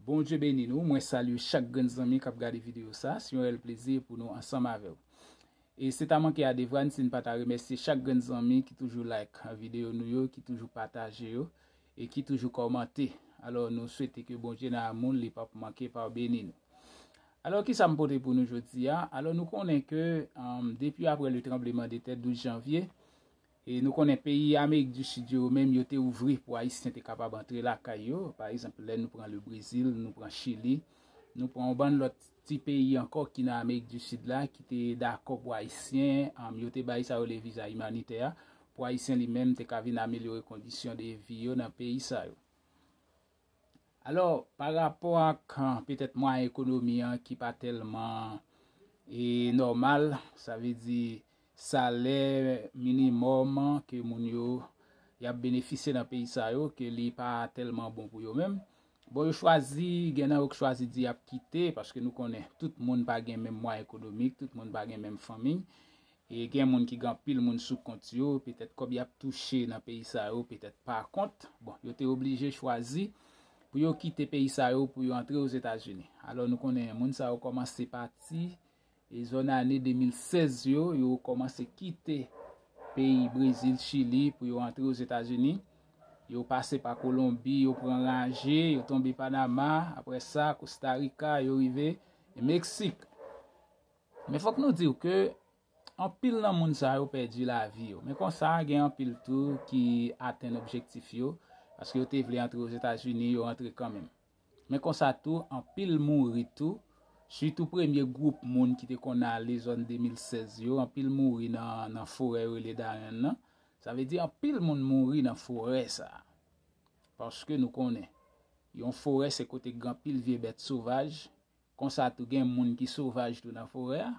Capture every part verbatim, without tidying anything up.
Bondye beni nou. Mwen salye chak grenn zanmi k ap gade videyo sa. Se yon reyèl plezi pou nou ansanm avè w. E se ta manke a devwa n si n pa ta remèsye chak grenn zanmi ki toujou like videyo nou yo, ki toujou pataje yo, e ki toujou kòmante. Alò, nou swete ke Bondye nan amou l, li p ap manke pa beni nou. Alò, kisa m pote pou nou jodi a? Alò, nou konnen ke, um, depi apre le tranbleman de tè douz janvye, e nou konnen peyi Amerik di Sid yo menm, yo te ouvri pou Ayisyen te kapab antre lakay yo. Pa egzanp, lè nou pran le Brezil, nou pran Chili, nou pran yon bann lòt ti peyi ankò ki nan Amerik di Sid la, ki te dakò pou Ayisyen, um, yo te bay sa yo le viza imanitè a, pou Ayisyen li menm te ka vin amelyore kondisyon de vi yo nan peyi sa yo. Alò, pa rapò ak, ah, petèt mwayen ekonomi an ki pa tèlman, e, nòmal, sa vle di salè minimòm ke moun yo y ap benefisye nan peyi sa yo, ke li pa tèlman bon pou yo menm. Bon, yo chwazi, gen nan yo k chwazi di y ap kite, paske nou konnen tout moun pa gen menm mwayen ekonomik, tout moun pa gen menm fanmi. E gen moun ki gen anpil moun sou kont yo, petèt kòb y ap touche nan peyi sa yo, petèt pa kont. Bon, yo te oblije chwazi pou yo kite peyi sa yo, pou yo antre Ozetazini. Alò, nou konnen moun sa yo kòmanse pati, e zòn ane de mil sèz yo, yo kòmanse kite peyi Brezil, Chili, pou yo antre Ozetazini. Yo pase pa Kolonbi, yo pran raje, yo tonbe Panama, apre sa, Kosta Rika, yo rive Meksik. Men fòk nou di w ke anpil nan moun sa yo pèdi lavi yo. Men konsa, gen anpil tou ki atenn objektif yo, paske yo te vle antre Ozetazini, yo antre kanmenm. Men konsa tou, anpil mouri tou, sitou premye gwoup moun ki te konn ale zòn de mil sèz yo, anpil mouri nan, nan forè yo rele Darien nan. Sa vle di anpil moun mouri nan forè sa. Paske nou konnen, yon forè se kote k gen anpil vye bèt sovaj, konsa tou gen moun ki sovaj tou nan forè a.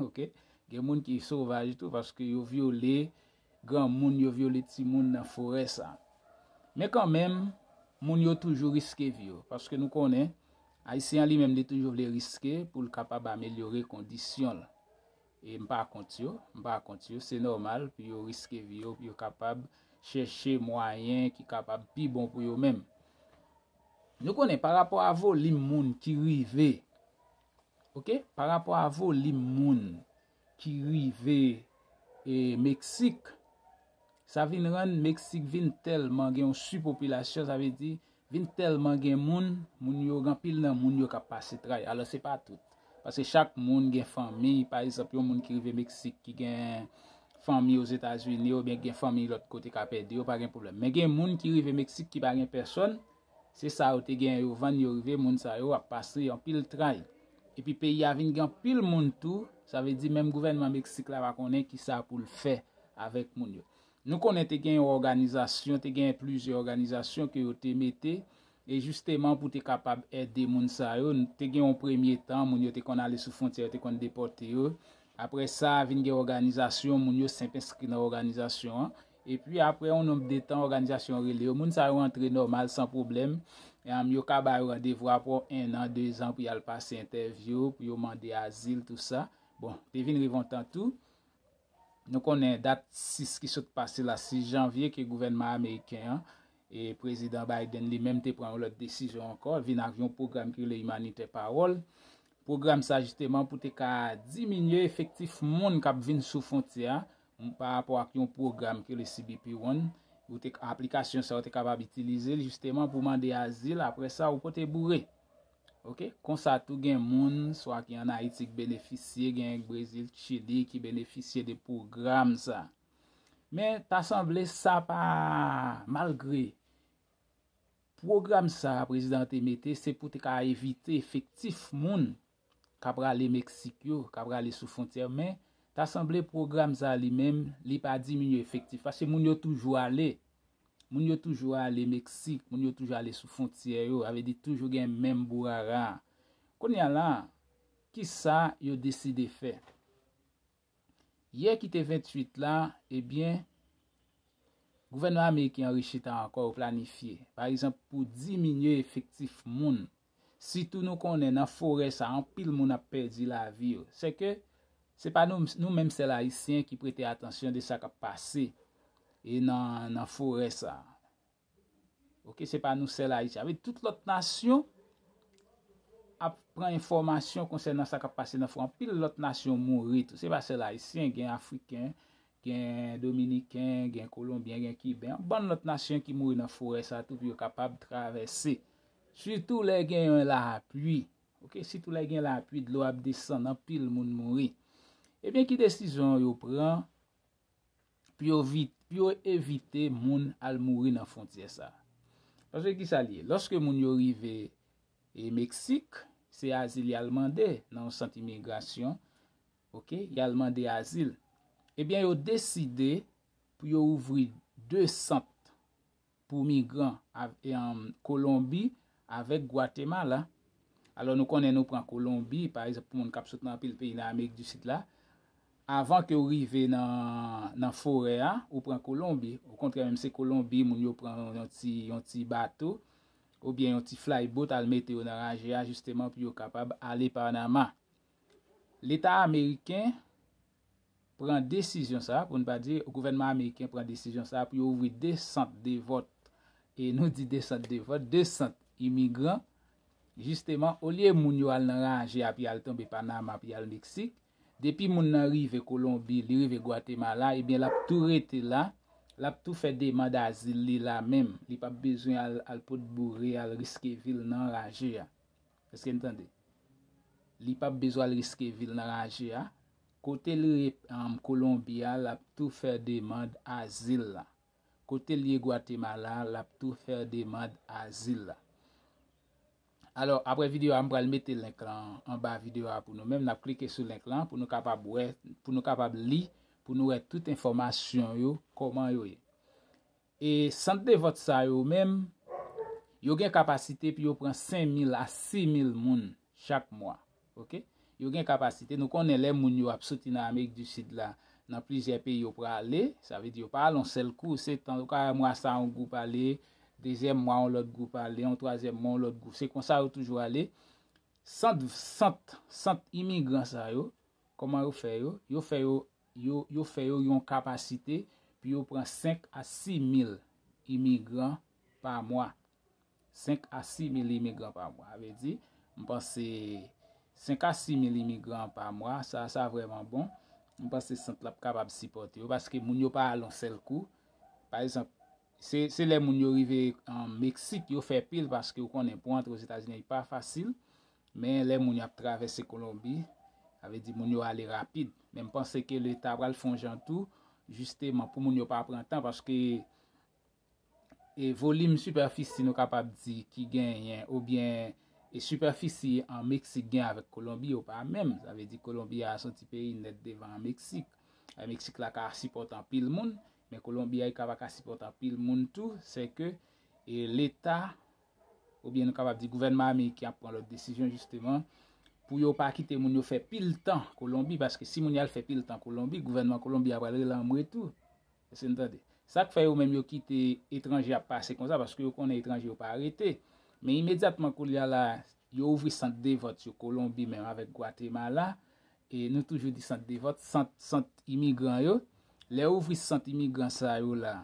Ok? Gen moun ki sovaj tou paske yo vyole granmoun, yo vyole timoun nan forè sa. Men kanmenm, moun yo toujou riske vi yo. Paske nou konnen, Ayisyen an li menm li toujou vle riske pou l kapab amelyore kondisyon l. E m pa kont yo, m pa kont yo, se nòmal pou yo riske vi yo, pou yo kapab chèche mwayen ki kapab pi bon pou yo menm. Nou konnen pa rapò a volim moun ki rive, ok, pa rapò a volim moun ki rive, e, Meksik, sa vin rann Meksik vin tèlman gen yon sipopilasyon, sa vle di, vin tèlman gen moun, moun yo, gen anpil nan moun yo k ap pase tray. Alò, se pa tout. Paske chak moun gen fanmi, pa egzanp, yon moun ki rive Meksik ki gen fanmi Ozetazini oubyen gen fanmi lòt kote k ap ede yo, pa gen pwoblèm. Men gen moun ki rive Meksik ki pa gen pèsòn, se sa yo te gen yo vann, yo rive, moun sa yo ap pase anpil tray. Epi peyi a vin gen anpil moun tou, sa vle di menm gouvènman Meksik la pa konnen kisa pou l fè avèk moun yo. Nou konnen te gen yon òganizasyon, te gen plizyè òganizasyon ke yo te mete, e jisteman pou te kapab ede moun sa yo. Te gen yon premye tan, moun yo te konn ale sou fwontyè, yo te konn depòte yo. Apre sa, vin gen òganizasyon, moun yo senp enskri nan òganizasyon an. Epi apre yon nonb de tan, òganizasyon an rele yo. Moun sa yo antre nòmal, san pwoblèm. E, um, yo ka ba yo randevou apre yon an, de zan pou y al pase entèvyou, pou yo mande azil, tou sa. Bon, te vin rive yon tan tou. Nou konnen dat sis ki sot pase la, sis janvye, ke gouvènman ameriken an, e prezidan Biden li menm te pran yon lòt desizyon ankò, vin ak yon pwogram ki rele Humanitè Pawòl. Pwogram sa jisteman pou te ka diminye efektif moun k ap vin sou fwontyè a, pa rapò ak yon pwogram ki rele C B P One, ou te, aplikasyon sa ou te kapab itilize l jisteman pou mande azil, apre sa ou pote boure. Ok? Konsa tou gen moun, swa ki ann Ayiti k benefisye, gen Brezil, Chili ki benefisye de pwogram sa. Men, ta sanble sa pa, malgre pwogram sa prezidan an te mete, se pou te ka evite efektif moun k ap rale Meksik yo, k ap rale sou fwontyè, men ta sanble pwogram sa li menm, li pa diminye efektif, paske moun yo toujou ale. Moun yo toujou ale Meksik, moun yo toujou ale sou fwontyè yo, sa vle di toujou gen menm bourara. Kounye a la, kisa yo deside fè? Yè ki te venntuit la, ebyen, gouvènman ameriken an rechita ankò, yo planifye, pa egzanp, pou diminye efektif moun. Sitou nou konnen nan forè sa, anpil moun ap pèdi lavi yo. Sèke se pa nou, nou menm sèl Ayisyen ki prete atansyon de sa k ap pase e nan, nan forè sa. Ok, se pa nou sèl Ayisyen. Avèk tout lòt nasyon, ap pran enfòmasyon konsènan sa k ap pase nan fwon. Anpil lòt nasyon mouri tou. Se pa sèl Ayisyen, gen Afriken, gen Dominiken, gen Kolonbyen, gen Kiben. Yon bann lòt nasyon ki mouri nan forè sa tou pou yo kapab travèse. Sitou lè gen yon lapli. Oke, sitou lè gen lapli, dlo ap desann, anpil moun mouri. Ebyen, ki desizyon yo pran pou yo vit, pou yo evite moun al mouri nan fwontyè sa? Paske ki sa l ye? Lòske moun yo rive e Meksik, se azil y al mande nan yon sant imigrasyon. Oke, y al mande azil. Ebyen, yo deside pou yo ouvri de sant pou migran, Kolonbi avèk Gwatemala. Alò, nou konnen nou pran Kolonbi, pa egzanp, pou moun k ap sot nan anpil peyi nan Amerik di Sid la, avan ke w rive nan, nan forè a, ou pran Kolonbi. Okontrè, menm se Kolonbi, moun yo pran yon ti, yon ti bato, oubyen yon ti flyboat al mete yo nan raje a, jisteman pou yo kapab ale Panama. Leta ameriken pran desizyon sa, pou n pa di gouvènman ameriken pran desizyon sa pou yo ouvri de sant de vòt. E nou di de sant de vòt, de sant imigran. Jisteman, olye moun yo al nan raje a pou y al tonbe Panama pou y al Meksik, depi moun nan rive Kolonbi, li rive Gwatemala, ebyen l ap tou rete la, l ap tou fè demann azil li la menm. Li p ap bezwen al, al pot boure, al riske vi l nan raje a. Èske n tande? Li p ap bezwen al riske vi l nan raje a. Kote l ye, um, Kolonbi a, l ap tou fè demann azil la. Kote l ye Gwatemala, l ap tou fè demann azil la. Alò, apre videyo a, m pral mete link lan anba videyo a pou nou menm. N ap klike sou link lan pou nou kapab wè, pou nou kapab li, pou nou wè tout enfòmasyon yo, kòman yo ye. E sant de vòt sa yo menm, yo gen kapasite pou yo pran senk mil a sis mil moun chak mwa. Oke? Yo gen kapasite. Nou konnen lè moun yo ap soti nan Amerik di Sid la, nan plizyè peyi yo prale, sa vle di yo pa al yon sèl kou, se tan, ou ka wè mwa sa yon gwoup ale, dezyèm mwa yon lòt gwoup ale, yon twazyèm mwa yon lòt gwoup. Se konsa yo toujou ale. Sant, sant, sant imigran sa yo, kòman yo fè yo? Yo fè yo, yo, yo fè yo yon kapasite pou yo pran senk a sis mil imigran pa mwa. Senk a sis mil imigran pa mwa. Sa vle di, m panse senk a sis mil imigran pa mwa, sa, sa vrèman bon. M panse sant la ap kapab sipòte yo, paske moun yo pa al yon sèl kou. Pa egzanp, se, se lè moun yo rive an Meksik, yo fè pil, paske ou konnen pou antre Ozetazini, li pa fasil. Men lè moun yo ap travèse Kolonbi, sa vle di moun yo ale rapid. Men m panse ke Leta pral fè yon jan tou, jisteman, pou moun yo pa pran tan, paske e volim sipèfisi nou kapab di ki genyen, oubyen e sipèfisi an Meksik gen avèk Kolonbi yo pa menm. Sa vle di Kolonbi a se yon ti peyi nèt devan an Meksik. E Meksik la ka sipòte anpil moun, men Kolonbi a li ka pa ka sipòte anpil moun tou. Se ke e Leta, oubyen nou kapab di gouvènman ameriken ap pran lòt desizyon jisteman pou yo pa kite moun yo fè pil tan Kolonbi, paske si moun yo al fè pil tan Kolonbi, gouvènman Kolonbi a pral rele anmwe tou. Èske n tande? Sa k fè yo menm yo kite etranje ap pase konsa, paske yo konnen etranje yo pa rete. Men imedyatman koulye a la, yo ouvri sant de vòt yo Kolonbi menm avèk Gwatemala, e nou toujou di sant de vòt, sant, sant imigran yo. Lè yo ouvri sant imigran sa yo la,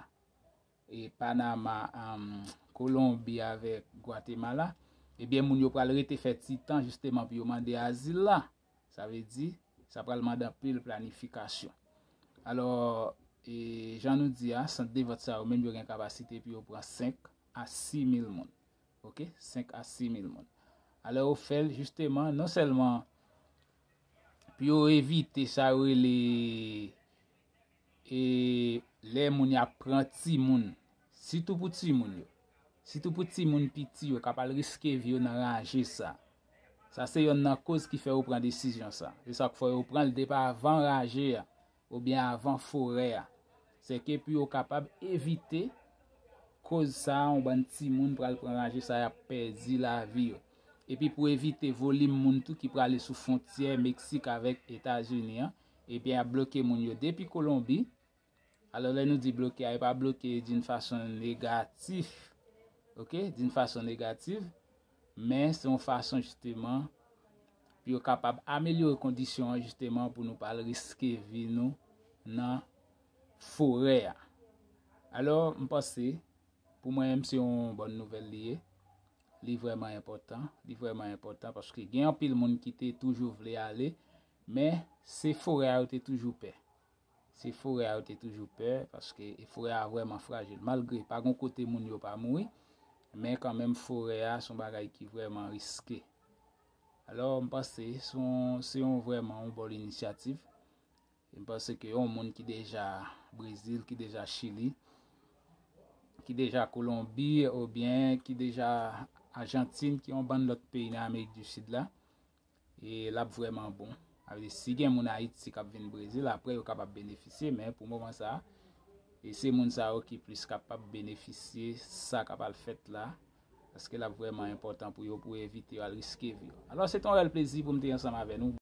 e Panama, um, Kolonbi avèk Gwatemala, ebyen moun yo pral rete fè ti tan jisteman pou yo mande azil la. Sa vle di, sa pral mande anpil planifikasyon. Alò, e, jan nou di a, sant de vòt sa yo menm yo gen kapasite pou yo pran senk a sis mil moun. Oke? Senk a sis mil moun. Alò, yo fè l jisteman, non sèlman pou yo evite sa yo rele e lè moun y ap pran timoun, sitou pou timoun yo, sitou pou timoun piti yo k ap al riske vi yo nan raje sa. Sa se yonn nan koz ki fè yo pran desizyon sa. Se sa k fè yo pran l depi avan raje a, oubyen avan forè a. Se ke pou yo kapab evite koz sa, yon bann timoun pral pran raje sa, y ap pèdi lavi yo. Epi pou evite volim moun tou ki prale sou fwontyè Meksik avèk Etazini an, ebyen, y ap bloke moun yo depi Kolonbi. Alò, lè nou di bloke a, yo pa bloke d'une façon négative, oke, d'une façon négative, men se yon fason, jisteman, pou yo kapab amelyore kondisyon an, jisteman, pou nou pa al riske vi nou nan forè a. Alò, m panse, pou mwen menm, se yon bòn nouvèl li ye. li vrèman enpòtan, li vrèman enpòtan paske gen anpil moun ki te toujou vle ale, men se forè a yo te toujou pè. Se forè a yo te toujou pè, paske forè a vrèman frajil. Malgre pa gon kote moun yo pa mouri, men kanmenm forè a se yon bagay ki vrèman riske. Alò, m panse se yon, se yon vrèman yon bèl inisyativ. E m panse ke yon moun ki deja Brezil, ki deja Chili, ki deja Kolonbi, oubyen ki deja Ajantin, ki yon bann lòt peyi nan Amerik di Sid la, e l ap vrèman bon. Sa vle di, si gen moun Ayiti k ap vin Brezil, apre yo kapab benefisye, men pou moman sa a, e se moun sa yo ki plis kapab benefisye sa k ap al fèt la, paske l ap vrèman enpòtan pou yo, pou evite yo al riske vi yo. Alò, se te yon rèl plezi pou m te ansanm avè nou.